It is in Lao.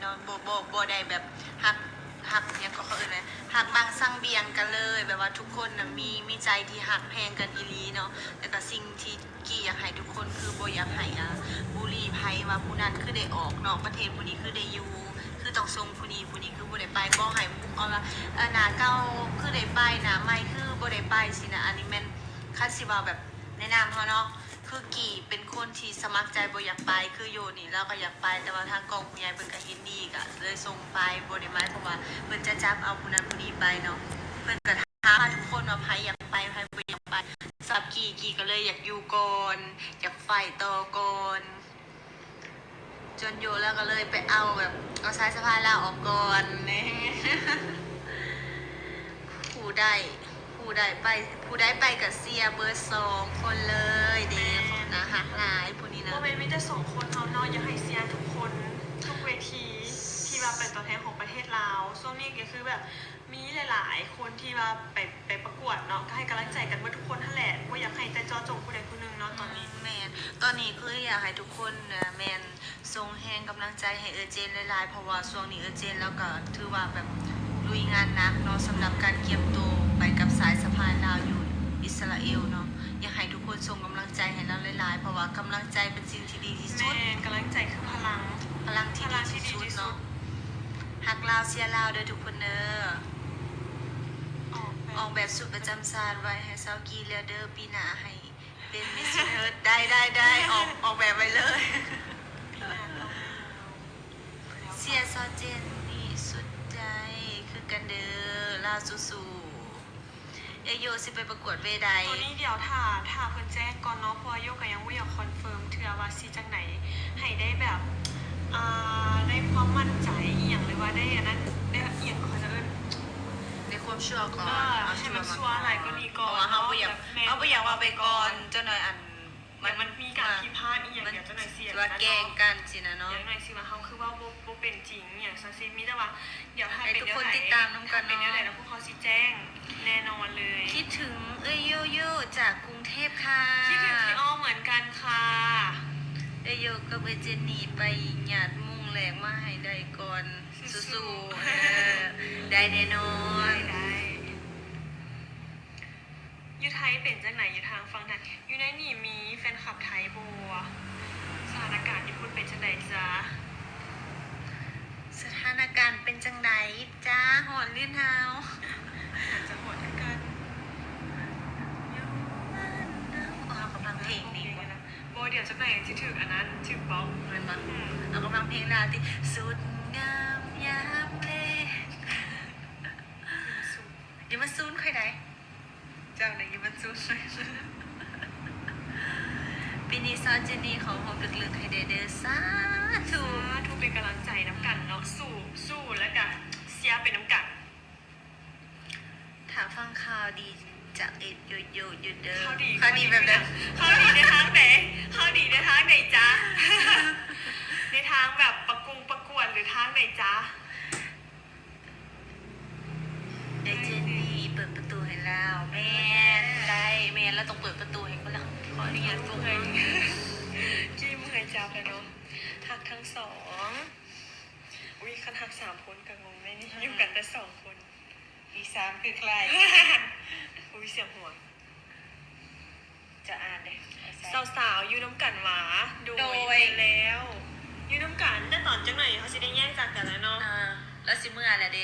ເນາະ ບໍ່ ບໍ່ ບໍ່ໄດ້ແບບຮັກ ຮັກຫຍັງກໍເຂົາເອີ້ນວ່າ ຮັກມັກສັງບຽງກັນເລີຍ ແບບວ່າທຸກຄົນນະມີ ມີໃຈທີ່ຮັກແພງກັນອີ່ຫຼີເນາະ. ແລ້ວກໍສິ່ງທີ່ກີ້ຢາກໃຫ້ທຸກຄົນ ຄືບໍ່ຢາກໃຫ້ ອ່າ ບູລີໃຜວ່າຜູ້ນັ້ນຄືໄດ້ອອກນອກປະເທດ ຜູ້ນີ້ຄືໄດ້ຢູ່ ຄືຕ້ອງສົ່ງຜູ້ນີ້ ຜູ້ນີ້ຄືບໍ່ໄດ້ໄປ ບໍ່ໃຫ້ບຸກເອົາວ່າ ເອີ ໜ້າເກົ່າຄືໄດ້ໄປ ໜ້າໃໝ່ຄືບໍ່ໄດ້ໄປຊີ້ນະ. ອັນນີ້ແມ່ນ ຄັນຊິເວົ້າແບບແນະນຳເຮົາເນາະ ຄືກີ້ເປັນຄົນທີ່ສະໝັກໃຈບໍ່ຢາກໄປ ຄືໂຢນີ້ລາວກໍຢາກໄປ ແຕ່ວ່າທາງກອງຜູ້ໃຫຍ່ເພິ່ນກໍເຫັນດີ ກໍເລີຍສົ່ງໄປ ບໍ່ໄດ້ໝາຍຄວາມວ່າເພິ່ນຈະຈັບເອົາຜູ້ນັ້ນຜູ້ນີ້ໄປເນາະ. ເພິ່ນກໍຖາມມາທຸກຄົນວ່າໃຜຢາກໄປ ໃຜບໍ່ຢາກໄປ. ສຳລັບກີ້ ກີ້ກໍເລີຍຢາກຢູ່ກ່ອນ ຢາກໄຟຕໍ່ກ່ອນ ຈົນໂຢລາວກໍເລີຍໄປເອົາແບບ ເອົາສາຍສະພາຍລາວອອກກ່ອນ. ຜູ້ໃດ ຜູ້ໃດໄປ ຜູ້ໃດໄປກໍເຊຍເບິດສອງຄົນເລີຍເດ້. ໜ້າຮັກຫຼາຍຜູ້ນີ້ນະ. ບໍ່ແມ່ນມີແຕ່ສອງຄົນເຮົາເນາະ ຢາກໃຫ້ເຊຍທຸກຄົນ ທຸກເວທີທີ່ວ່າເປັນຕົວແທນຂອງປະເທດລາວ. ຊ່ວງນີ້ກໍຄືແບບມີຫຼາຍໆຄົນທີ່ວ່າໄປ ໄປປະກວດເນາະ ກໍໃຫ້ກຳລັງໃຈກັນເບິດທຸກຄົນຫັ້ນແຫຼະ ບໍ່ຢາກໃຫ້ແຕ່ເຈາະຈົງຜູ້ໃດຜູ້ໜຶ່ງເນາະຕອນນີ້. ອືມ ແມ່ນ ຕອນນີ້ຄືຢາກໃຫ້ທຸກຄົນ ແມ່ນ ສົ່ງແຮງກຳລັງໃຈໃຫ້ເອື້ອຍເຈນຫຼາຍໆ ເພາະວ່າຊ່ວງນີ້ເອື້ອຍເຈນລາວກໍຖືວ່າແບບລຸຍງານໜັກເນາະ ສຳລັບການກຽມໂຕໄປກັບສາຍສະພາຍລາວຢູ່ອິດສະຣາເອວເນາະ. ຢາກໃຫ້ທຸກຄົນສົ່ງກຳລັງໃຈໃຫ້ລາວຫຼາຍໆ ເພາະວ່າກຳລັງໃຈເປັນສິ່ງທີ່ດີທີ່ສຸດ. ແມ່ນ ກຳລັງໃຈຄືພະລັງ ພະລັງທີ່ດີທີ່ສຸດເນາະ. ຮັກລາວເຊຍລາວເດີທຸກຄົນເດີ. ອອກແບບ ອອກແບບຊຸດປະຈຳຊາດໄວ້ໃຫ້ຊາວກີ້ແລ້ວເດີ ປີໜ້າໃຫ້ ເປັນມິສເທີດ ໄດ້ ໄດ້ ໄດ້ ອອກ ອອກແບບໄວ້ເລີຍ. ເຊຍຊາວເຈນນີ້ສຸດໃຈຄືກັນເດີ ລາວສູ້ໆ. ເອໂຢຊິໄປປະກວດເວໃດ? ໂຕນີ້ດຽວຖ້າ ຖ້າເພິ່ນແຈ້ງກ່ອນເນາະ ເພາະວ່າໂຢກໍຍັງບໍ່ຢາກຄອນເຟີມເທື່ອວ່າຊິຈັ່ງໃດ ໃຫ້ໄດ້ແບບ ອ່າ ໄດ້ຄວາມໝັ້ນໃຈອີ່ຫຍັງ ຫຼືວ່າໄດ້ອັນນັ້ນ ໄດ້ອີ່ຫຍັງເຂົາຈະເອີ້ນ ໃນຄວາມຊົ່ວກ່ອນ ເອີ ໃຫ້ມັນຊົ່ວຫຼາຍກວ່ານີ້ກ່ອນ ເພາະວ່າເຮົາບໍ່ຢາກ ເຮົາບໍ່ຢາກເວົ້າໄປກ່ອນ ຈັກໜ້ອຍອັນ ມັນ ມັນມີການຜິດພາດອີ່ຫຍັງ ດຽວຈັກໜ້ອຍຊິວ່າແກ້ງກັນຊີ້ນະເນາະ ດຽວຈັກໜ້ອຍຊິວ່າເຮົາຄືເວົ້າບໍ່ ບໍ່ເປັນຈິງອີ່ຫຍັງຊັ້ນຊີ້. ມີແຕ່ວ່າດຽວຖ້າເປັນແນວໃດ ຖ້າເປັນແນວໃດແລ້ວພວກເຮົາຊິແຈ້ງແນ່ນອນເລີຍ. ຄິດເຖິງເອື້ອຍໂຢໂຢຈາກກຸງເທບຄ່ະ. ຄິດເຖິງພີ່ອ້ອມເໝືອນກັນຄ່ະ. ເອື້ອຍໂຢກັບເອື້ອຍເຈນນີ້ໄປຍາດມຸ້ງແລກມາໃຫ້ໄດ້ກ່ອນ. ສູ້ໆ ເອີ ໄດ້ແນ່ນອນ ໄດ້. ຢູ່ໄທເປັນຈັ່ງໃດ? ຢູ່ທາງຝັ່ງໄທ ຢູ່ໃນນີ້ມີແຟນຄລັບໄທບໍ່? ສະຖານະການຢູ່ພຸ້ນເປັນຈັ່ງໃດຈ໊ະ? ສະຖານະການເປັນຈັ່ງໃດຈ໊ະ? ຮ້ອນຫຼືໜາວ? ໜ້າຈະຮ້ອນຄືກັນ. ເຮົາກຳລັງເພງນີ້ ບໍ່ ດຽວຈັກໜ້ອຍຊິຖືກອັນນັ້ນ ຖືກບລັອກ ແມ່ນບໍ່? ອືມ ເຮົາກຳລັງເພງລາວຕິ ສຸດງາມຍາມແລງ ຢ່າມາສູນຂ້ອຍໄດ໋ ເຈົ້ານະຢ່າມາສູນ. ປີນີ້ສາວເຈນນີ້ເຂົ້າຮອບເລິກໆໃຫ້ແດ່ເດີ ສາທຸ ສາທຸ ເປັນກຳລັງໃຈນຳກັນເນາະ ສູ້ ສູ້ ແລ້ວກະເຊຍໄປນຳກັນ. ຖ້າຟັງຂ່າວດີຈາກເອໂຢໂຢຢູ່ເດີ. ຂ່າວດີ ຂ່າວດີແບບໃດ? ຂ່າວດີໃນທາງໃດ? ຂ່າວດີໃນທາງໃດຈ໊ະ? ໃນທາງແບບປະກົງປະກວດ ຫຼືທາງໃດຈ໊ະ? ເອເຈນນີ້ເປີດປະຕູໃຫ້ລາວ. ແມ່ນ ໄດ້ ແມ່ນ ລາວຕ້ອງເປີດປະຕູໃຫ້ຄົນລາວ. ຂໍອະນຸຍາດປົບມື. ກີ້ເມື່ອຍຈັບແລ້ວເນາະ. ຮັກທັງສອງ. ອຸ້ຍ ຄັນຮັກສາມຄົນກໍງົງເດ້ນີ້ ຢູ່ກັນແຕ່ສອງຄົນ. ອີສາມຄືໃຜ? ອຸ້ຍ ສຽງຫົວ. ຈະອ່ານເດ້. ສາວໆ ຢູ່ນຳກັນຫວາ? ໂດຍ ໂດຍ ແລ້ວ ຢູ່ນຳກັນ ແຕ່ຕອນຈັກໜ້ອຍເຮົາຊິໄດ້ແຍກຈາກກັນແລ້ວເນາະ. ອ່າ ລາວຊິເມືອແລ້ວເດ້.